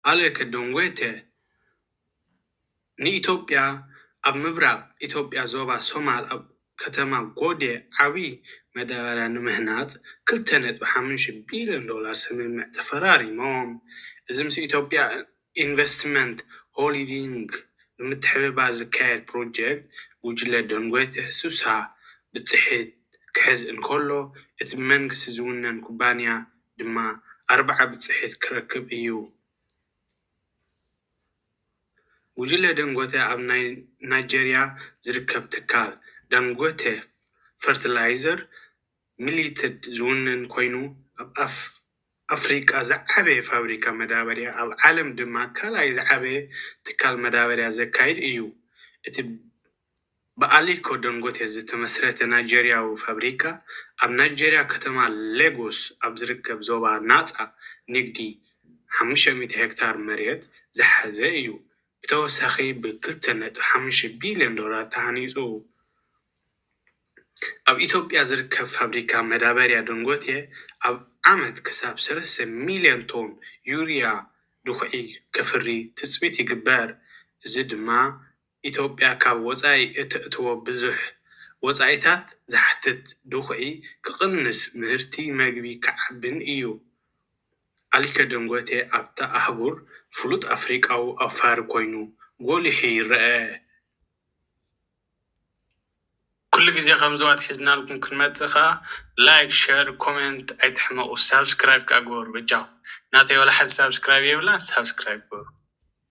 ኣሊኮ ደንጎቴ ንኢትዮጵያ ኣብ ምብራቕ ኢትዮጵያ ዞባ ሶማል ኣብ ከተማ ጎዴ ዓብዪ መዳበርያ ንምህናፅ ክልተ ነጥቢ ሓሙሽተ ቢልዮን ዶላር ስምምዕ ተፈራሪሞም። እዚ ምስ ኢትዮጵያ ኢንቨስትመንት ሆልዲንግ ብምትሕብባር ዝካየድ ፕሮጀክት ጉጅለ ደንጎቴ ስሳ ብፅሒት ክሕዝ እንከሎ እቲ ብመንግስቲ ዝውነን ኩባንያ ድማ ኣርብዓ ብፅሒት ክረክብ እዩ። ጉጅለ ደንጎተ ኣብ ናይ ናይጀርያ ዝርከብ ትካል ዳንጎተ ፈርትላይዘር ሚሊትድ ዝውንን ኮይኑ ኣብ ኣፍ- ኣፍሪቃ ዝዓበየ ፋብሪካ መዳበርያ ኣብ ዓለም ድማ ካልኣይ ዝዓበየ ትካል መዳበርያ ዘካይድ እዩ። እቲ ብኣሊኮ ደንጎቴ ዝተመስረተ ናይጀርያዊ ፋብሪካ ኣብ ናይጀርያ ከተማ ሌጎስ ኣብ ዝርከብ ዞባ ናፃ ንግዲ ሓሙሽተ ሚእቲ ሄክታር መሬት ዝሓዘ እዩ። ብተወሳኺ ብ ክልተ ነጥቢ ሓሙሽተ ቢልዮን ዶላር ተሃኒፁ። ኣብ ኢትዮጵያ ዝርከብ ፋብሪካ መዳበርያ ደንጎቴ ኣብ ዓመት ክሳብ ሰለስተ ሚልዮን ቶን ዩርያ ድኹዒ ከፍሪ ትፅቢት ይግበር። እዚ ድማ ኢትዮጵያ ካብ ወፃኢ እተእትዎ ብዙሕ ወፃኢታት ዝሓትት ድኹዒ ክቕንስ፣ ምህርቲ መግቢ ክዓብን እዩ። ኣሊኮ ደንጎቴ ኣብታ ኣህጉር ፍሉጥ ኣፍሪቃዊ ኣፋሪ ኮይኑ ጎሊሑ ይረአ። ኩሉ ግዜ ከምዚ ዋት ሒዝናልኩም ክንመጽእ ከኣ ላይክ፣ ሸር፣ ኮሜንት ኣይትሕመቑ። ሳብስክራይብ ከኣ ግበሩ በጃኹም። ናተይ ዋላ ሓደ ሳብስክራይብ የብላን፣ ሳብስክራይብ ግበሩ።